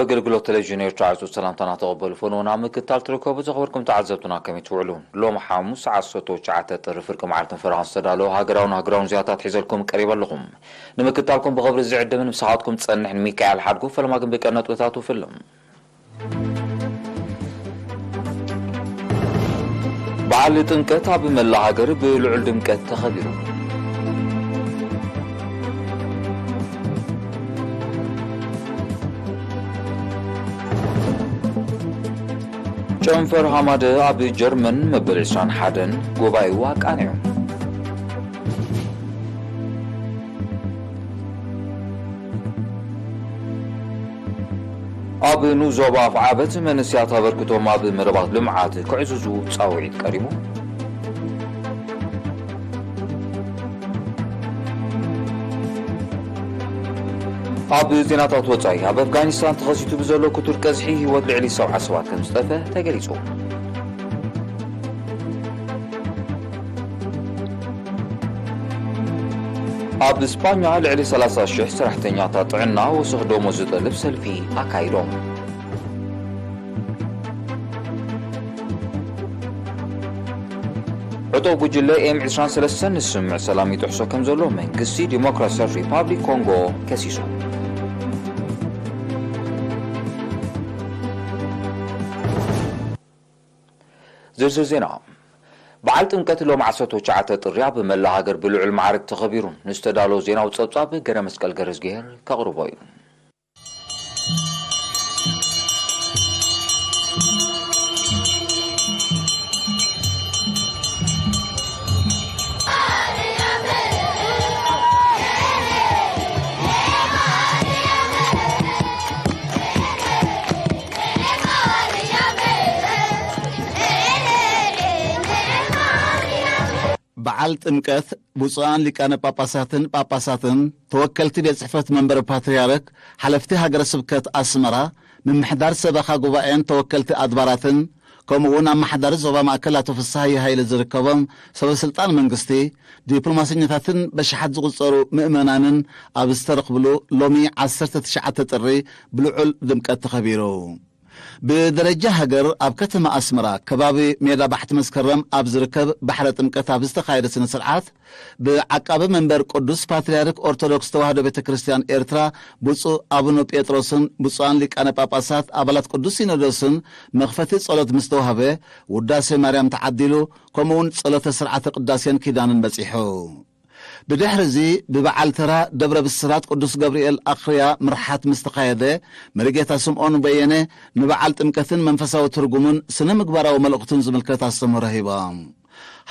ኣገልግሎት ቴሌቪዥን ኤርትራ ዕጹ ሰላምታና ተቐበሉ። ፈንዎ ናብ ምክትታል ትርከቡ ዘኽበርኩም ተዓዘብትና ከመይ ትውዕሉ? ሎም ሓሙስ ዓሰርተ ትሽዓተ ጥሪ ፍርቂ መዓልትን ፈረቓን ዝተዳለወ ሃገራውን ሃገራውን ዜናታት ሒዘልኩም ቀሪበ ኣለኹም። ንምክትታልኩም ብኽብሪ ዝዕድምን ምሳኻትኩም ዝጸንሕን ሚካኤል ሓድጉ። ፈለማ ግን ብቀንዲ ነጥብታቱ ፍልም። በዓል ጥምቀት ኣብ መላእ ሃገር ብልዑል ድምቀት ተኸቢሩ። ጨንፈር ሃማደ ኣብ ጀርመን መበል ዕስራን ሓደን ጉባኤኡ ኣቃኒዑ። ኣብ ንኡስ ዞባ ኣፍዓበት መንእሰያት ኣበርክቶም ኣብ መደባት ልምዓት ክዕዝዙ ጻውዒት ቀሪቡ። ኣብ ዜናታት ወጻኢ፣ ኣብ ኣፍጋኒስታን ተኸሲቱ ብዘሎ ክቱር ቀዝሒ ህይወት ልዕሊ ሰብዓ ሰባት ከም ዝጠፍአ ተገሊጹ። ኣብ ስጳኛ ልዕሊ ሰላሳ ሽሕ ሰራሕተኛታት ጥዕና ወሰኽ ደሞዝ ዝጠልብ ሰልፊ ኣካይዶም። ዕጡቕ ጉጅለ ኤም ዕስራን ሰለስተን ንስምምዕ ሰላም ይጥሕሶ ከም ዘሎ መንግስቲ ዲሞክራሲያዊት ሪፓብሊክ ኮንጎ ከሲሱ። ዝርዝር ዜና። በዓል ጥምቀት ሎም ዓሰርተ ትሽዓተ ጥሪ ኣብ መላእ ሃገር ብልዑል ማዕርግ ተኸቢሩ። ንዝተዳለወ ዜናዊ ጸብጻብ ገረ መስቀል ገረዝግሄር ከቕርቦ እዩ። በዓል ጥምቀት ብፁዓን ሊቃነ ጳጳሳትን ጳጳሳትን፣ ተወከልቲ ቤት ጽሕፈት መንበረ ፓትርያርክ፣ ሓለፍቲ ሃገረ ስብከት ኣስመራ፣ ምምሕዳር ሰበኻ ጉባኤን ተወከልቲ ኣድባራትን፣ ከምኡ እውን ኣመሓዳሪ ዞባ ማእከል ኣቶ ፍስሃየ ሃይለ ዝርከቦም ሰበ ስልጣን መንግስቲ፣ ዲፕሎማሰኛታትን በሽሓት ዝቑጸሩ ምእመናንን ኣብ ዝተረኽብሉ ሎሚ ዓሰርተ ትሽዓተ ጥሪ ብልዑል ድምቀት ተኸቢሩ። ብደረጃ ሃገር ኣብ ከተማ ኣስመራ ከባቢ ሜዳ ባሕቲ መስከረም ኣብ ዝርከብ ባሕረ ጥምቀት ኣብ ዝተኻየደ ስነ ስርዓት ብዓቃቢ መንበር ቅዱስ ፓትርያርክ ኦርቶዶክስ ተዋህዶ ቤተ ክርስቲያን ኤርትራ ብፁዕ ኣቡነ ጴጥሮስን ብፁዓን ሊቃነ ጳጳሳት ኣባላት ቅዱስ ሲኖዶስን መኽፈቲ ጸሎት ምስ ተዋህበ ውዳሴ ማርያም ተዓዲሉ፣ ከምኡውን ጸሎተ ስርዓተ ቅዳሴን ኪዳንን በጺሑ። ብድሕሪ እዚ ብበዓል ተራ ደብረ ብስራት ቅዱስ ገብርኤል ኣኽርያ ምርሓት ምስ ተኻየደ፣ መሪጌታ ስምዖን በየነ ንበዓል ጥምቀትን መንፈሳዊ ትርጉሙን ስነ ምግባራዊ መልእኽቱን ዝምልከት ኣስተምህሮ ሂቦም።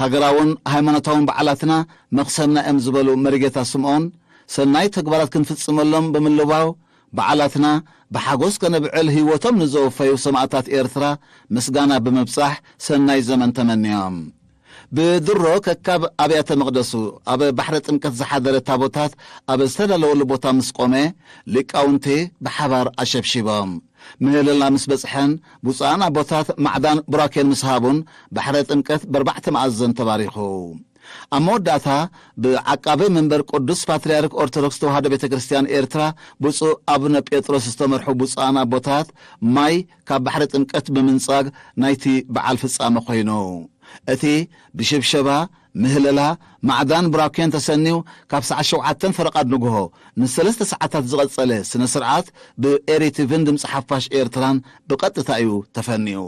ሃገራውን ሃይማኖታውን በዓላትና መኽሰብና እዮም ዝበሉ መሪጌታ ስምዖን፣ ሰናይ ተግባራት ክንፍጽመሎም ብምልባው፣ በዓላትና ብሓጎስ ከነብዕል ህይወቶም ንዘወፈዩ ሰማእታት ኤርትራ ምስጋና ብምብጻሕ ሰናይ ዘመን ተመንዮም። ብድሮ ከካብ ኣብያተ መቕደሱ ኣብ ባሕረ ጥምቀት ዝሓደረ ታቦታት ኣብ ዝተዳለወሉ ቦታ ምስ ቆመ፣ ሊቃውንቲ ብሓባር ኣሸብሺቦም። ምህለላ ምስ በጽሐን፣ ብፁዓን ኣቦታት ማዕዳን ቡራኬን ምስ ሃቡን፣ ባሕረ ጥምቀት በርባዕተ መኣዘን ተባሪኹ። ኣብ መወዳእታ፣ ብዓቃቢ መንበር ቅዱስ ፓትርያርክ ኦርቶዶክስ ተዋህዶ ቤተ ክርስቲያን ኤርትራ፣ ብፁዕ ኣቡነ ጴጥሮስ ዝተመርሑ ብፁዓን ኣቦታት፣ ማይ ካብ ባሕረ ጥምቀት ብምንጻግ ናይቲ በዓል ፍጻመ ኮይኑ። እቲ ብሽብሸባ፣ ምህለላ፣ ማዕዳን ቡራኬን ተሰንዩ ካብ ሰዓት ሸውዓተን ፈረቓ ንግሆ ንሰለስተ ሰዓታት ዝቐጸለ ስነ ስርዓት ብኤሪ ቲቪን ድምጺ ሓፋሽ ኤርትራን ብቐጥታ እዩ ተፈንዩ።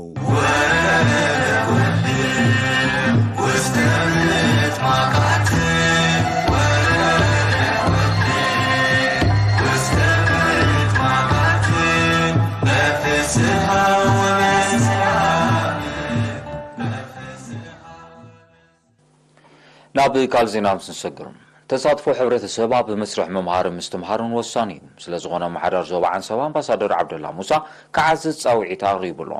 ናብ ካልእ ዜና ምስ ንሰግር፣ ተሳትፎ ሕብረተሰብ ኣብ መስርሕ ምምሃርን ምስትምሃርን ወሳኒ እዩ። ስለ ዝኾነ፣ ኣመሓዳሪ ዞባ ዓንሰባ ኣምባሳደር ዓብደላ ሙሳ ክዓዝዝ ጻውዒት ኣቕሪቡ ኣሎ።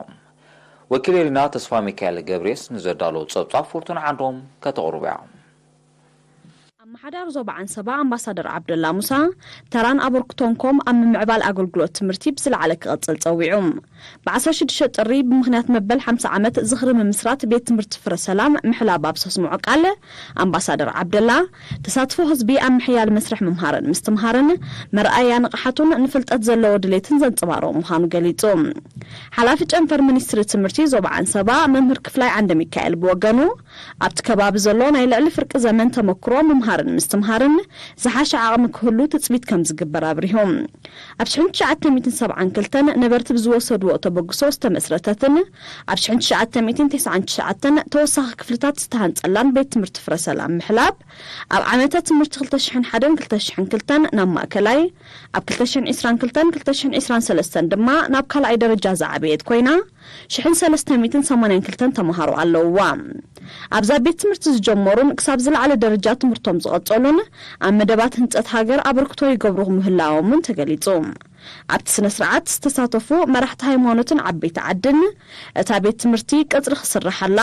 ወኪል ኤሪና ተስፋ ሚካኤል ገብሬስ ንዘዳለዎ ጸብጻብ ፍርቱን ዓንዶም ከተቕርቦ እያ። ኣመሓዳሪ ዞባ ዓንሰባ ኣምባሳደር ዓብደላ ሙሳ፣ ተራን ኣበርክቶን ኮም ኣብ ምምዕባል ኣገልግሎት ትምህርቲ ብዝለዓለ ክቐጽል ጸዊዑ። ብ16 ጥሪ ብምኽንያት መበል ሓምሳ ዓመት ዝኽሪ ምምስራት ቤት ትምህርቲ ፍረ ሰላም ምሕላብ ኣብ ዘስምዖ ቃል፣ ኣምባሳደር ዓብደላ፣ ተሳትፎ ህዝቢ ኣብ ምሕያል መስርሕ ምምሃርን ምስትምሃርን መርኣያ ንቕሓቱን ንፍልጠት ዘለዎ ድሌትን ዘንጸባርቕ ምዃኑ ገሊጹ። ሓላፊ ጨንፈር ሚኒስትሪ ትምህርቲ ዞባ ዓንሰባ መምህር ክፍላይ ዓንደ ሚካኤል ብወገኑ፣ ኣብቲ ከባቢ ዘሎ ናይ ልዕሊ ፍርቂ ዘመን ተመክሮ ምምሃርን ምስትምሃርን ዝሓሸ ዓቕሚ ክህሉ ትጽቢት ከም ዝግበር ኣብሪሁ። ኣብ ሽሕን ትሽዓተ ሚእትን ሰብዓን ክልተን ነበርቲ ብዝወሰድዎ ተበግሶ ዝተመስረተትን ኣብ ሽሕን ትሽዓተ ሚእትን ተስዓን ትሽዓተን ተወሳኺ ክፍልታት ዝተሃንጸላን ቤት ትምህርቲ ፍረ ሰላም ምሕላብ፣ ኣብ ዓመተ ትምህርቲ ክልተ ሽሕን ሓደን ክልተ ሽሕን ክልተን ናብ ማእከላይ፣ ኣብ ክልተ ሽሕን ዕስራን ክልተን ክልተ ሽሕን ዕስራን ሰለስተን ድማ ናብ ካልኣይ ደረጃ ዝዓበየት ኮይና፣ ሽሕን ሰለስተ ሚእትን ሰማንያን ክልተን ተምሃሮ ኣለውዋ። ኣብዛ ቤት ትምህርቲ ዝጀመሩን ክሳብ ዝለዓለ ደረጃ ትምህርቶም ዝቐጸሉን ኣብ መደባት ህንጸት ሃገር ኣበርክቶ ይገብሩ ምህላዎም እውን ተገሊጹ። ኣብቲ ስነ ስርዓት ዝተሳተፉ መራሕቲ ሃይማኖትን ዓበይቲ ዓድን፣ እታ ቤት ትምህርቲ ቀጽሪ ክስርሓላ፣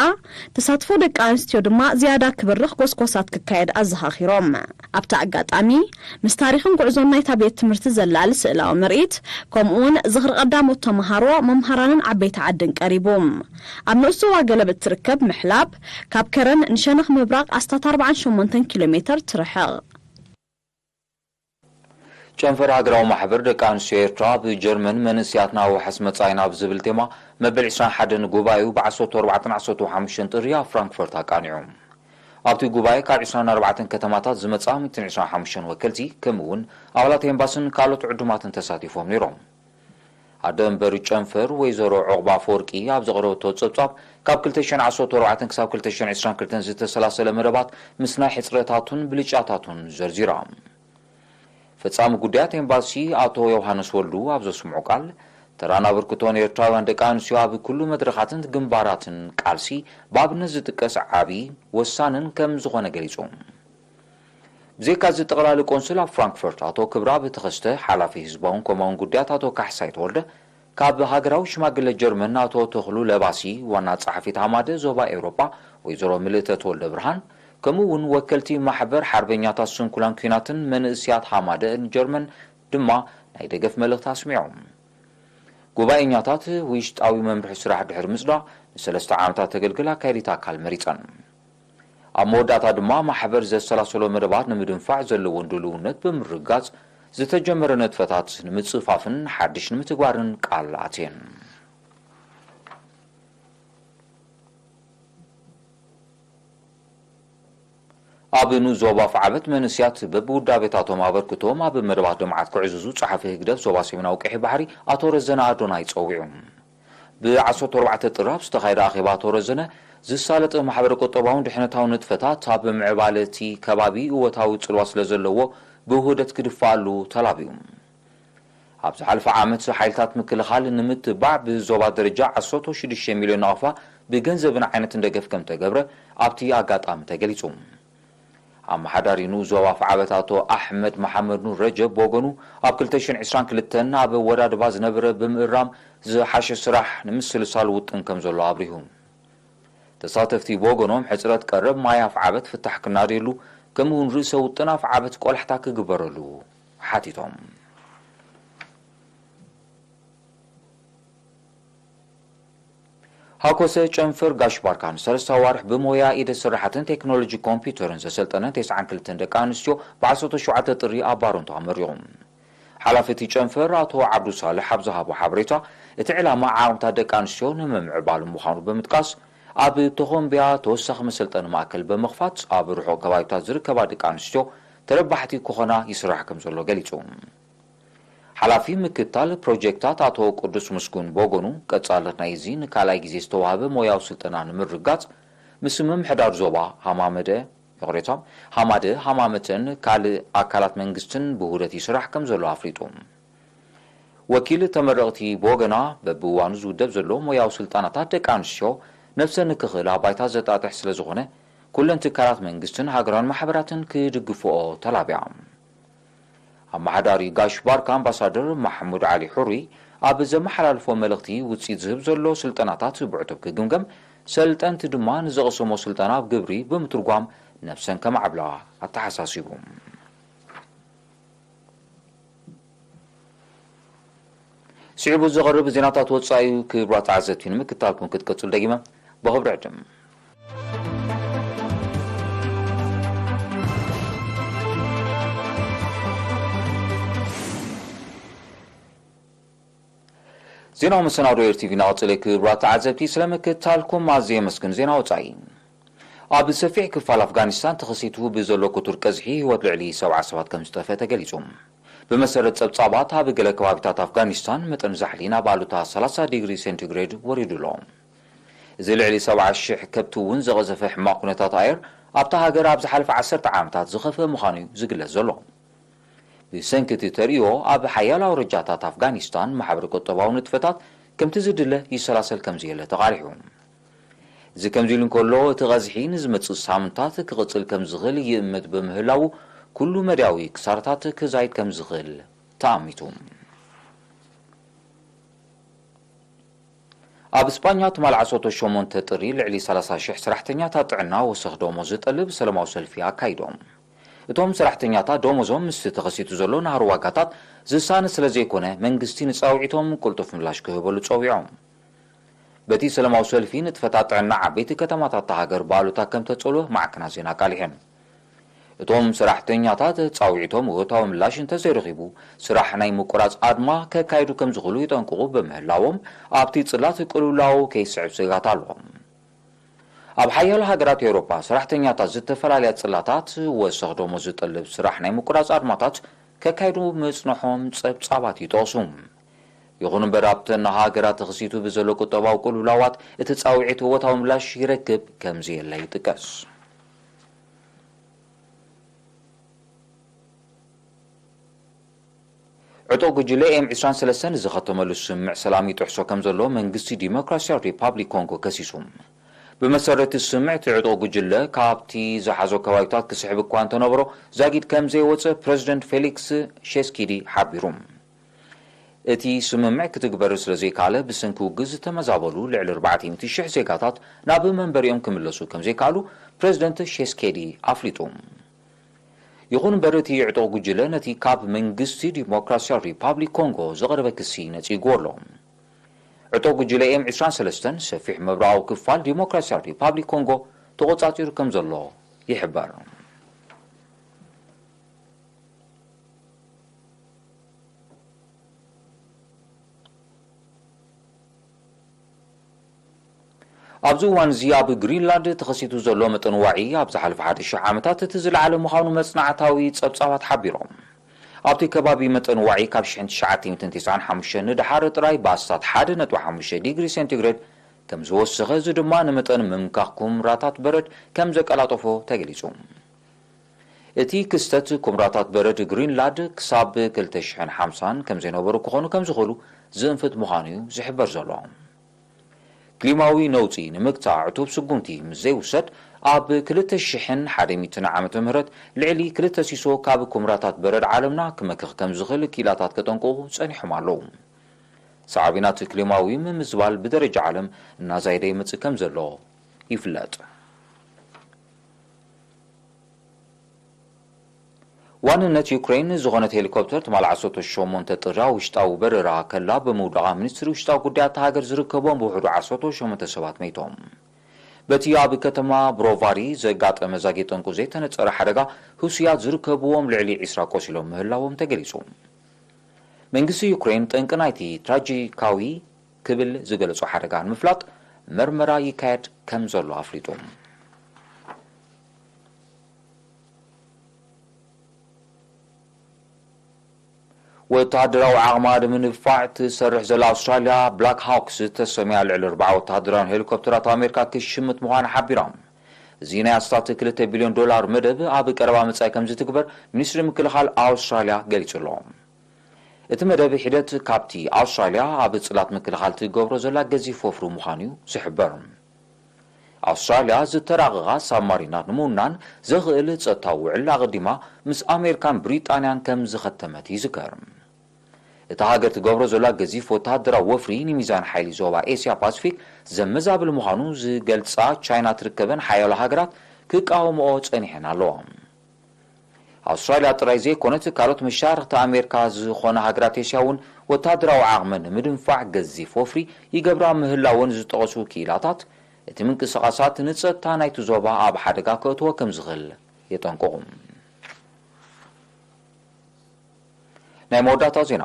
ተሳትፎ ደቂ ኣንስትዮ ድማ ዝያዳ ክብርኽ ጎስጎሳት ክካየድ ኣዘኻኺሮም። ኣብቲ ኣጋጣሚ፣ ምስ ታሪኽን ጉዕዞን ናይታ ቤት ትምህርቲ ዘላሊ ስእላዊ ምርኢት፣ ከምኡውን ዝኽሪ ቀዳሞት ተምሃሮ፣ መምሃራንን ዓበይቲ ዓድን ቀሪቡ። ኣብ ንኡስ ዞባ ገለብ እትርከብ ምሕላብ፣ ካብ ከረን ንሸነኽ ምብራቕ ኣስታት ኣርባዓን ሸሞንተን ኪሎ ሜተር ትርሕቕ። ጨንፈር ሃገራዊ ማሕበር ደቂ ኣንስትዮ ኤርትራ ብጀርመን መንእሰያትና ዋሕስ መጻኢና ብዝብል ቴማ መበል ዕስራን ሓደን ጉባኤኡ ብዓሰርተ ኣርባዕተን ዓሰርተ ሓሙሽተን ጥሪ ኣብ ፍራንክፈርት ኣቃኒዑ። ኣብቲ ጉባኤ ካብ ዕስራን ኣርባዕተን ከተማታት ዝመጻ ሚእትን ዕስራን ሓሙሽተን ወከልቲ፣ ከምኡ እውን ኣባላት ኤምባስን ካልኦት ዕዱማትን ተሳቲፎም ነይሮም። ኣደ መንበሪ ጨንፈር ወይዘሮ ዑቕባ ኣፈወርቂ ኣብ ዘቕረበቶ ጸብጻብ፣ ካብ ክልተ ሽሕን ዓሰርተ ኣርባዕተን ክሳብ ክልተ ሽሕን ዕስራን ክልተን ዝተሰላሰለ መደባት ምስ ናይ ሕጽረታቱን ብልጫታቱን ዘርዚራ። ፈጻሚ ጉዳያት ኤምባሲ ኣቶ ዮሃንስ ወልዱ ኣብ ዘስምዖ ቃል፣ ተራን ኣበርክቶን ኤርትራውያን ደቂ ኣንስትዮ ኣብ ኩሉ መድረኻትን ግንባራትን ቃልሲ ብኣብነት ዝጥቀስ ዓቢ ወሳንን ከም ዝኾነ ገሊጹ። ብዘይካ እዚ፣ ጠቕላሊ ቆንስል ኣብ ፍራንክፈርት ኣቶ ክብረኣብ ተኸስተ፣ ሓላፊ ህዝባውን ኮማውን ጉዳያት ኣቶ ካሕሳይ ተወልደ፣ ካብ ሃገራዊ ሽማግለ ጀርመን ኣቶ ተኽሉ ለባሲ፣ ዋና ጸሓፊት ሃማደ ዞባ ኤውሮጳ ወይዘሮ ምልእተ ተወልደ ብርሃን፣ ከምኡ እውን ወከልቲ ማሕበር ሓርበኛታት ስንኩላን ኲናትን መንእስያት ሃማደ ጀርመን ድማ ናይ ደገፍ መልእኽቲ ኣስሚዖም። ጉባኤኛታት ውሽጣዊ መምርሒ ስራሕ ድሕሪ ምጽዳቕ፣ ንሰለስተ ዓመታት ተገልግል ኣካየዲት ኣካል መሪጸን። ኣብ መወዳእታ ድማ፣ ማሕበር ዘሰላሰሎ መደባት ንምድንፋዕ ዘለዎን ድልውነት ብምርግጋጽ፣ ዝተጀመረ ንጥፈታት ንምጽፍፋፍን ሓድሽ ንምትግባርን ቃል ኣትየን። ኣብ ንኡስ ዞባ ኣፍዓበት መንእስያት በብውዳቤታቶም ኣበርክቶም ኣብ መደባት ልምዓት ክዕዝዙ ጸሓፊ ህግደፍ ዞባ ሰሜናዊ ቀይሕ ባሕሪ ኣቶ ረዘነ ኣዶናይ ጸዊዑ። ብ14 ጥሪ ኣብ ዝተኻየደ ኣኼባ ኣቶ ረዘነ፣ ዝሳለጠ ማሕበረ ቁጠባውን ድሕነታውን ንጥፈታት ኣብ ምዕባለ እቲ ከባቢ እወታዊ ጽልዋ ስለ ዘለዎ ብውህደት ክድፋኣሉ ተላብዩ። ኣብ ዝሓለፈ ዓመት ሓይልታት ምክልኻል ንምትባዕ ብዞባ ደረጃ ዓሰርተ ሽዱሽተ ሚልዮን ናቕፋ ብገንዘብን ዓይነትን ደገፍ ከም ተገብረ ኣብቲ ኣጋጣሚ ተገሊጹ። ኣመሓዳሪ ንኡስ ዞባ ኣፍዓበት ኣቶ ኣሕመድ መሓመድ ኑር ረጀብ ብወገኑ፣ ኣብ ክልተ ሽሕን ዕስራን ክልተን ኣብ ኣወዳድባ ዝነበረ ብምእራም ዝሓሸ ስራሕ ንምስልሳል ውጥን ከም ዘሎ ኣብሪሁ። ተሳተፍቲ ብወገኖም፣ ሕጽረት ቀረብ ማይ ኣፍዓበት ፍታሕ ክናድየሉ፣ ከምኡ እውን ርእሰ ውጥን ኣፍዓበት ቆላሕታ ክግበረሉ ሓቲቶም። ሃኮሰ ጨንፈር ጋሽ ባርካ ንሰለስተ ኣዋርሕ ብሞያ ኢደ ስራሓትን ቴክኖሎጂ ኮምፒውተርን ዘሰልጠነ ተስዓን ክልተን ደቂ ኣንስትዮ ብ17 ጥሪ ኣብ ባረንቱ ኣመሪቑ። ሓላፊ እቲ ጨንፈር ኣቶ ዓብዱ ሳልሕ ኣብ ዝሃቦ ሓበሬታ፣ እቲ ዕላማ ዓቕምታት ደቂ ኣንስትዮ ንምምዕባል ምዃኑ ብምጥቃስ፣ ኣብ ቶኾምቢያ ተወሳኺ መሰልጠኒ ማእከል ብምኽፋት፣ ኣብ ርሑቕ ከባቢታት ዝርከባ ደቂ ኣንስትዮ ተረባሕቲ ክኾና ይስራሕ ከም ዘሎ ገሊጹ። ሓላፊ ምክትታል ፕሮጀክታት ኣቶ ቅዱስ ምስጉን ብወገኑ፣ ቀጻልነት ናይዚ ንካልኣይ ግዜ ዝተዋህበ ሞያዊ ስልጠና ንምርግጋጽ፣ ምስ ምምሕዳር ዞባ ሃማመደ፣ ይቕሬታ፣ ሃማደ ሃማመተን ካልእ ኣካላት መንግስትን ብውህደት ይስራሕ ከም ዘሎ ኣፍሊጡ። ወኪል ተመረቕቲ ብወገና፣ በብእዋኑ ዝውደብ ዘሎ ሞያዊ ስልጠናታት ደቂ ኣንስትዮ ነብሰን ንክኽእላ ባይታ ዘጣጥሕ ስለ ዝኾነ፣ ኩለን ትካላት መንግስትን ሃገራውያን ማሕበራትን ክድግፍኦ ተላብያ። ኣመሓዳሪ ጋሽ ባርካ ኣምባሳደር ማሕሙድ ዓሊ ሑሪ ኣብ ዘመሓላልፎ መልእኽቲ፣ ውፅኢት ዝህብ ዘሎ ስልጠናታት ብዕቱብ ክግምገም፣ ሰልጠንቲ ድማ ንዘቕሰሞ ስልጠና ኣብ ግብሪ ብምትርጓም ነብሰን ከማዕብላ ኣተሓሳሲቡ። ስዒቡ ዝቐርብ ዜናታት ወጻኢ እዩ። ክቡራት ተዓዘብቲ፣ ንምክትታልኩም ክትቀጽሉ ደጊመ ብኽብሪ ዕድም። ዜናዊ መሰናዶ ኤር ቲቪ እናቐጸለ። ክቡራት ተዓዘብቲ፣ ስለ ምክትታልኩም ኣዝየ የመስግን። ዜና ወጻኢ። ኣብ ሰፊሕ ክፋል ኣፍጋኒስታን ተኸሲቱ ብዘሎ ክቱር ቀዝሒ ህይወት ልዕሊ ሰብዓ ሰባት ከም ዝጠፍአ ተገሊጹ። ብመሰረት ጸብጻባት፣ ኣብ ገለ ከባቢታት ኣፍጋኒስታን መጠን ዛሕሊ ናብ ኣሉታ ሰላሳ ዲግሪ ሴንቲግሬድ ወሪዱ ኣሎ። እዚ ልዕሊ ሰብዓ ሽሕ ከብቲ እውን ዘቐዘፈ ሕማቕ ኩነታት ኣየር ኣብታ ሃገር ኣብ ዝሓለፈ ዓሰርተ ዓመታት ዝኸፍአ ምዃኑ እዩ ዝግለጽ ዘሎ። ብሰንኪ እቲ ተርእዮ፣ ኣብ ሓያሎ ኣውራጃታት ኣፍጋኒስታን ማሕበረ ቁጠባዊ ንጥፈታት ከምቲ ዝድለ ይሰላሰል ከም ዘየለ ተቓሊሑ። እዚ ከምዚ ኢሉ እንከሎ፣ እቲ ቐዝሒ ንዝመጽእ ሳምንታት ክቕጽል ከም ዝኽእል ይእምት ብምህላዉ፣ ኩሉ መዳያዊ ክሳራታት ክዛይድ ከም ዝኽእል ተኣሚቱ። ኣብ ስጳኛ ትማል ዓሰርተ ሸሞንተ ጥሪ ልዕሊ ሰላሳ ሽሕ ሰራሕተኛታት ጥዕና ወሰኽ ደሞዝ ዝጠልብ ሰላማዊ ሰልፊ ኣካይዶም። እቶም ሰራሕተኛታት ደሞዞም ምስቲ ተኸሲቱ ዘሎ ናህሪ ዋጋታት ዝሳነ ስለ ዘይኮነ፣ መንግስቲ ንጻውዒቶም ቅልጡፍ ምላሽ ክህበሉ ጸዊዖም። በቲ ሰላማዊ ሰልፊ ንጥፈታት ጥዕና ዓበይቲ ከተማታት እታ ሃገር ብኣሉታ ከም ተጸልወ ማዕከናት ዜና ኣቃሊሐን። እቶም ሰራሕተኛታት ጻውዒቶም እወታዊ ምላሽ እንተዘይረኺቡ፣ ስራሕ ናይ ምቁራጽ ኣድማ ከካይዱ ከም ዝኽእሉ ይጠንቅቑ ብምህላዎም፣ ኣብቲ ጽላት ቅልውላው ከይስዕብ ስግኣት ኣሎ። ኣብ ሓያሎ ሃገራት ኤውሮጳ፣ ሰራሕተኛታት ዝተፈላለያ ጽላታት ወሰኽ ደሞዝ ዝጠልብ ስራሕ ናይ ምቁራጽ ኣድማታት ከካይዱ ምጽንሖም ጸብጻባት ይጠቕሱ። ይኹን እምበር፣ ኣብተን ሃገራት ተኸሲቱ ብዘሎ ቁጠባዊ ቅልውላዋት፣ እቲ ጻውዒት እወታዊ ምላሽ ይረክብ ከም ዘየለ ይጥቀስ። ዕጡቕ ጉጅለ ኤም ዕስራን ሰለስተን ዝኸተመሉ ስምምዕ ሰላም ይጥሕሶ ከም ዘሎ መንግስቲ ዲሞክራሲያዊ ሪፓብሊክ ኮንጎ ከሲሱ። ብመሰረት እቲ ስምምዕ፣ እቲ ዕጡቕ ጉጅለ ካብቲ ዝሓዞ ከባቢታት ክስሕብ እኳ እንተነበሮ፣ ዛጊድ ከም ዘይወጸ ፕረዚደንት ፌሊክስ ሼስኪዲ ሓቢሩ። እቲ ስምምዕ ክትግበር ስለ ዘይከኣለ፣ ብሰንኪ ውግእ ዝተመዛበሉ ልዕሊ ኣርባዕተ ሚእቲ ሽሕ ዜጋታት ናብ መንበሪኦም ክምለሱ ከም ዘይከኣሉ ፕረዚደንት ሼስኬዲ ኣፍሊጡ። ይኹን እምበር፣ እቲ ዕጡቕ ጉጅለ ነቲ ካብ መንግስቲ ዲሞክራሲያዊ ሪፓብሊክ ኮንጎ ዝቐረበ ክሲ ነጺግዎ ኣሎ። ዕጡቕ ጉጅለ ኤም ዕስራን ሰለስተን ሰፊሕ ምብራቓዊ ክፋል ዲሞክራሲያዊ ሪፓብሊክ ኮንጎ ተቖጻጺሩ ከም ዘሎ ይሕበር። ኣብዚ እዋን እዚ ኣብ ግሪንላንድ ተኸሲቱ ዘሎ መጠን ዋዒ ኣብ ዝሓለፈ ሓደ ሽሕ ዓመታት እቲ ዝለዓለ ምዃኑ መጽናዕታዊ ጸብጻባት ሓቢሮም። ኣብቲ ከባቢ መጠን ዋዒ ካብ ሽሕን ትሽዓተ ሚእትን ተስዓን ሓሙሽተን ንደሓር ጥራይ ብኣስታት ሓደ ነጥቢ ሓሙሽተ ዲግሪ ሴንቲግሬድ ከም ዝወሰኸ፣ እዚ ድማ ንመጠን ምምካኽ ኩምራታት በረድ ከም ዘቀላጠፎ ተገሊጹ። እቲ ክስተት፣ ኩምራታት በረድ ግሪንላንድ ክሳብ ክልተ ሽሕን ሓምሳን ከም ዘይነበሩ ክኾኑ ከም ዝኽእሉ ዝእንፍት ምዃኑ እዩ ዝሕበር ዘሎ። ክሊማዊ ነውጺ ንምግታእ ዕቱብ ስጉምቲ ምስ ዘይውሰድ፣ ኣብ ክልተ ሽሕን ሓደ ሚእትን ዓመተ ምህረት ልዕሊ ክልተ ሲሶ ካብ ኩምራታት በረድ ዓለምና ክመክኽ ከም ዝኽእል ክኢላታት ከጠንቅቑ ጸኒሖም ኣለዉ። ሳዕቤናት ክሊማዊ ምምዝባል ብደረጃ ዓለም እናዛየደ ይመጽእ ከም ዘሎ ይፍለጥ። ዋንነት ዩክሬን ዝኾነት ሄሊኮፕተር ትማል ዓሰርተ ሸሞንተ ጥሪ ውሽጣዊ በረራ ከላ ብምውዳቓ፣ ሚኒስትሪ ውሽጣዊ ጉዳያት እታ ሃገር ዝርከቦም ብውሕዱ ዓሰርተ ሸሞንተ ሰባት መይቶም። በቲ ኣብ ከተማ ብሮቫሪ ዘጋጠመ ዛጊድ ጠንቁ ዘይተነጸረ ሓደጋ፣ ህሱያት ዝርከብዎም ልዕሊ ዒስራ ቆሲሎም ምህላዎም ተገሊጹ። መንግስቲ ዩክሬን ጠንቂ ናይቲ ትራጂካዊ ክብል ዝገለጾ ሓደጋ ንምፍላጥ መርመራ ይካየድ ከም ዘሎ ኣፍሊጡ። ወተሃደራዊ ዓቕማ ንምንፋዕ ትሰርሕ ዘላ ኣውስትራልያ፣ ብላክ ሃውክስ ዝተሰምያ ልዕሊ ኣርባዓ ወተሃደራውያን ሄሊኮፕተራት ኣሜሪካ ክሽምት ምዃና ሓቢራ። እዚ ናይ ኣስታት ክልተ ቢልዮን ዶላር መደብ ኣብ ቀረባ መጻኢ ከም ዝትግበር ሚኒስትሪ ምክልኻል ኣውስትራልያ ገሊጹ ኣሎ። እቲ መደብ ሒደት ካብቲ ኣውስትራልያ ኣብ ጽላት ምክልኻል ትገብሮ ዘላ ገዚፍ ወፍሪ ምዃኑ እዩ ዝሕበር። ኣውስትራልያ ዝተራቐቓ ሳብማሪናት ንምውናን ዘኽእል ጸጥታዊ ውዕል ኣቐዲማ ምስ ኣሜሪካን ብሪጣንያን ከም ዝኸተመት ይዝከር። እታ ሃገር ትገብሮ ዘላ ገዚፍ ወተሃደራዊ ወፍሪ ንሚዛን ሓይሊ ዞባ ኤስያ ፓሲፊክ ዘመዛብል ምዃኑ ዝገልጻ ቻይና ትርከበን ሓያሎ ሃገራት ክቃወምኦ ጸኒሐን ኣለዋ። ኣውስትራልያ ጥራይ ዘይኮነት፣ ካልኦት መሻርኽቲ ኣሜሪካ ዝኾና ሃገራት ኤስያ እውን ወተሃደራዊ ዓቕመን ንምድንፋዕ ገዚፍ ወፍሪ ይገብራ ምህላወን ዝጠቐሱ ክኢላታት፣ እቲ ምንቅስቓሳት ንጸጥታ ናይቲ ዞባ ኣብ ሓደጋ ከእትዎ ከም ዝኽእል የጠንቅቑ። ናይ መወዳእታ ዜና።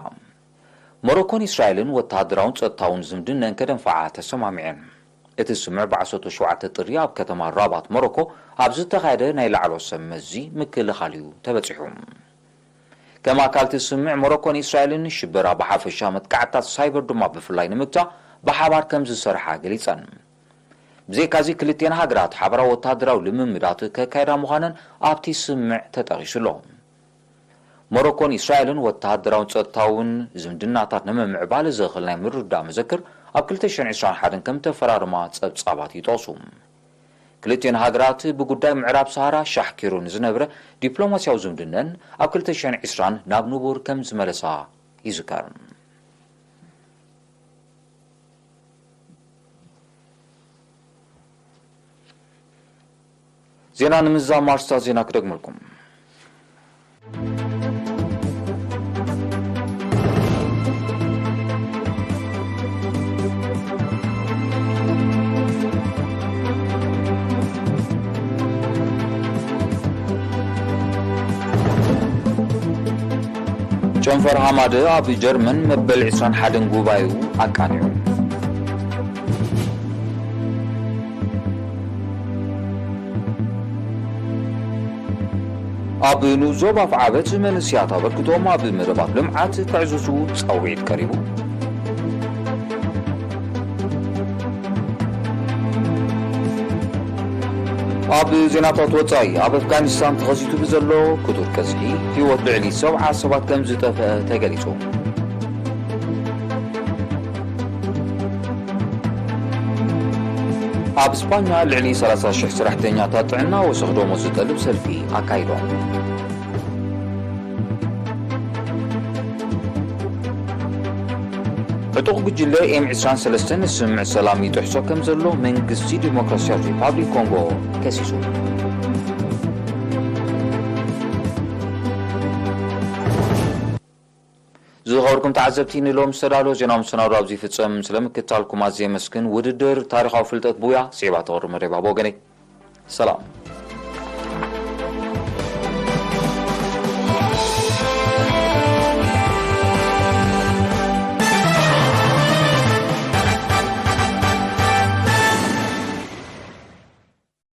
ሞሮኮን እስራኤልን ወተሃደራውን ጸጥታውን ዝምድነን ከደንፍዓ ተሰማሚዐን። እቲ ስምምዕ ብዓሰርተ ሸውዓተ ጥሪ ኣብ ከተማ ራባት ሞሮኮ ኣብ ዝተኻየደ ናይ ላዕለዎት ሰብ መዚ ምክልኻል እዩ ተበጺሑ። ከም ኣካል እቲ ስምምዕ፣ ሞሮኮን እስራኤልን ሽበራ ብሓፈሻ፣ መጥቃዕትታት ሳይበር ድማ ብፍላይ ንምግታእ ብሓባር ከም ዝሰርሓ ገሊጸን። ብዘይካዚ፣ ክልቲኤን ሃገራት ሓበራዊ ወተሃደራዊ ልምምዳት ከካየዳ ምዃነን ኣብቲ ስምምዕ ተጠቒሱ ኣሎ። ሞሮኮን እስራኤልን ወተሃደራውን ጸጥታውን ዝምድናታት ንምምዕባል ዘኽእል ናይ ምርድዳእ መዘክር ኣብ ክልተ ሽሕን ዕስራን ሓደን ከም ተፈራረማ ጸብጻባት ይጠቕሱ። ክልቲኤን ሃገራት ብጉዳይ ምዕራብ ሰሃራ ሻሕኪሩ ንዝነበረ ዲፕሎማስያዊ ዝምድነን ኣብ ክልተ ሽሕን ዕስራን ናብ ንቡር ከም ዝመለሳ ይዝከር። ዜና ንምዝዛም ኣርእስታት ዜና ክደግመልኩም። ጨንፈር ሃማደ ኣብ ጀርመን መበል ዕስራን ሓደን ጉባኤኡ ኣቃኒዑ። ኣብ ንኡስ ዞባ ኣፍዓበት መንእሰያት ኣበርክቶም ኣብ መደባት ልምዓት ከዕዝዙ ጻውዒት ቀሪቡ። ኣብ ዜናታት ወጻኢ፣ ኣብ ኣፍጋኒስታን ተኸሲቱ ብዘሎ ክቱር ቀዝሒ ህይወት ልዕሊ ሰብዓ ሰባት ከም ዝጠፍአ ተገሊጹ። ኣብ ስፓኛ ልዕሊ ሰላሳ ሽሕ ሰራሕተኛታት ጥዕና ወሰኽ ደሞዝ ዝጠልብ ሰልፊ ኣካይዶም። ዕጡቕ ጉጅለ ኤም ዕስራን ሰለስተን ስምምዕ ሰላም ይጥሕሶ ከም ዘሎ መንግስቲ ዲሞክራሲያዊ ሪፓብሊክ ኮንጎ ከሲሱ። ዝኸበርኩም ተዓዘብቲ፣ ንሎም ዝተዳለወ ዜናዊ መሰናዶ ኣብዚ ይፍጸም። ስለ ምክትታልኩም ኣዝየ የመስግን። ውድድር ታሪኻዊ ፍልጠት ቡያ ስዒባ ተቕርብ መደባ ብወገነይ። ሰላም።